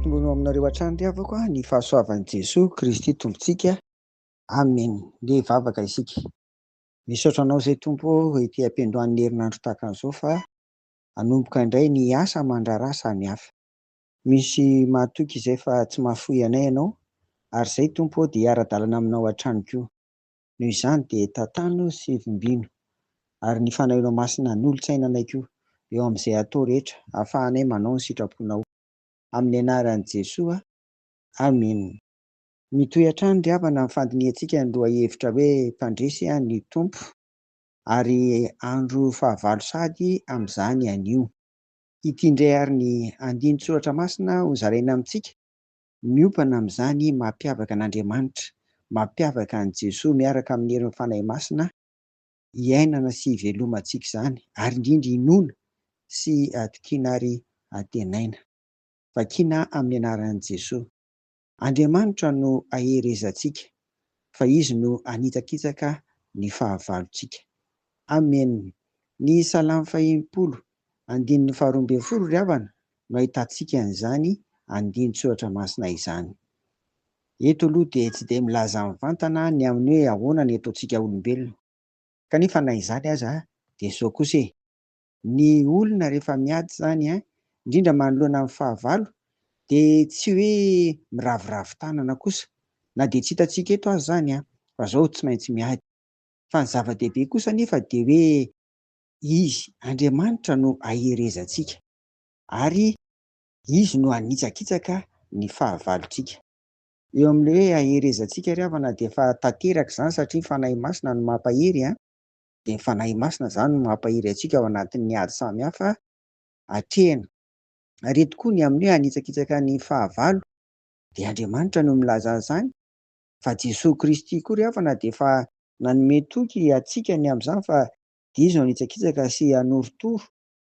Ampitomboina ho aminareo hatrany ry havako ny fahasoavan'i Jesoa Kristy Tompontsika. Amen. Ndeha hivavaka isika. Misaotra Anao izay Tompo ô ety am-piandohan'ny herinandro tahaka an'izao fa hanomboka indray ny asa aman-draharaha samihafa. Misy mahatoky izay fa tsy mahafoy anay Ianao ary izay Tompo ô dia hiara-dalana Aminao hatrany koa. Noho izany dia tantano sy vimbino ary ny Fanahinao Masina hanolotsaina anay koa eo amin'izay atao rehetra ahafahanay manao ny sitraponao. Amin'ny anaran'i Jesoa. Amena. Mitohy hatrany ry havana ny fandinihantsika ny lohahevitra hoe Mpandresy ny Tompo ary andro fahavalo sahady amin'izany anio. Ity indray ary ny andinin-tsoratra masina hozaraina amintsika miompana amin'izany mampiavaka an'Andriamanitra, mampiavaka an'i Jesoa miaraka amin'ny herin'ny Fanahy Masina iainana sy ivelomantsika izany ary indrindra inoana sy atokiana ary antenaina. Vakiana amin'ny anaran'i Jesoa. Andriamanitra no aherezantsika fa Izy no hanitsakitsaka ny fahavalontsika. Amen. Ny Salamo fahenimpolo, andininy faharoa ambin'ny folo ry havana no ahitantsika an'izany andinin-tsoratra masina izany. Eto aloha dia tsy dia milaza mivantana ny amin'ny hoe ahoana ny ataontsika olombelona. Kanefa na izany aza dia izao kosa e! Ny olona rehefa miady izany an, indrindra manoloana ny fahavalo, dia tsy hoe miraviravy tanana kosa, na dia tsy hitantsika eto aza izany an, fa izao tsy maintsy miady. Fa ny zava-dehibe kosa anefa dia hoe Izy, Andriamanitra no aherezantsika, ary Izy no hanitsakitsaka ny fahavalontsika. Eo amin'ilay hoe aherezantsika ry havana dia efa tanteraka izany satria ny Fanahy Masina no mampahery an. Dia ny Fanahy Masina izany no mampahery antsika ao anatin'ny ady samihafa atrehina. Ary eto koa ny amin'ny hoe hanitsakitsaka ny fahavalo dia Andriamanitra no milaza an'izany fa Jesoa Kristy koa ry havana dia efa nanome toky antsika ny amin'izany fa dia Izy no hanitsakitsaka sy hanorotoro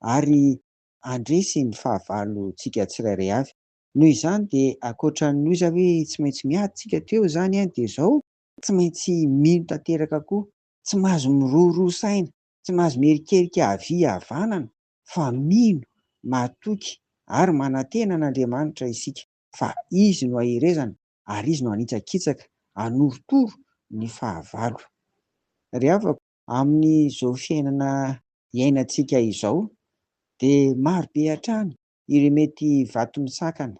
ary handresy ny fahavalontsika tsirairay avy. Noho izany dia ankoatran'ny oza hoe tsy maintsy miady tsika teo izany dia izao, tsy maintsy mino tanteraka koa, tsy mahazo miroroa saina, tsy mahazo mierikerika havia havanana fa mino, mahatoky ary manantena an'Andriamanitra isika fa Izy no aherezana ary Izy no hanitsakitsaka, hanorotoro ny fahavalo. Ry havako, amin'izao fiainana iainantsika izao dia maro be hatrany ireo mety vato misakana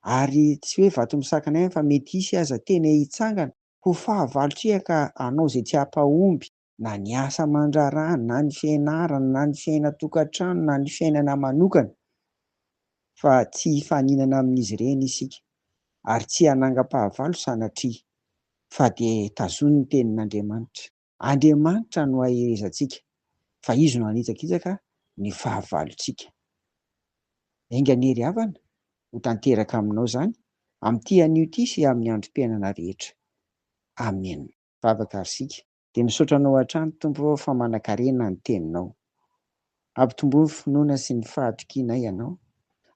ary tsy hoe vato misakana ihany fa mety hisy aza tena hitsangana ho fahavalontsika ka hanao izay tsy hampahomby na ny asa aman-draharaha na ny fianarana na ny fiainan-tokantrano na ny fiainana manokana fa tsy hifaninana amin'izy ireny isika ary tsy hanangam-pahavalo sanatria fa dia tazony ny tenin'Andriamanitra. Andriamanitra no aherezantsika fa Izy no hanitsakitsaka ny fahavalontsika. Enga anie ry havana ho tanteraka aminao izany amin'ity anio ity sy amin'ny androm-piainana rehetra. Amen. Vavaka ary isika. Dia misaotra Anao hatrany Tompo ô fa manankarena ny Teninao. Ampitomboy ny finoana sy ny fahatokianay Anao.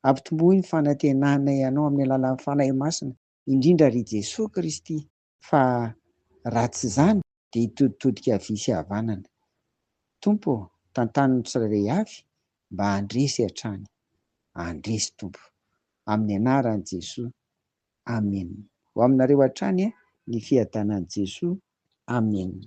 Ampitomboy ny fanantenanay Anao amin'ny alalan'ny Fanahy Masina, indrindra ry Jesoa Kristy Fa raha tsy izany dia hitoditodika havia sy havanana. Tompo ô, tantano ny tsirairay avy mba handresy hatrany. Handresy Tompo. Amin'ny anaran'i Jesoa. Amen. Ho aminareo hatrany ny fiadanan'i Jesoa. Amen.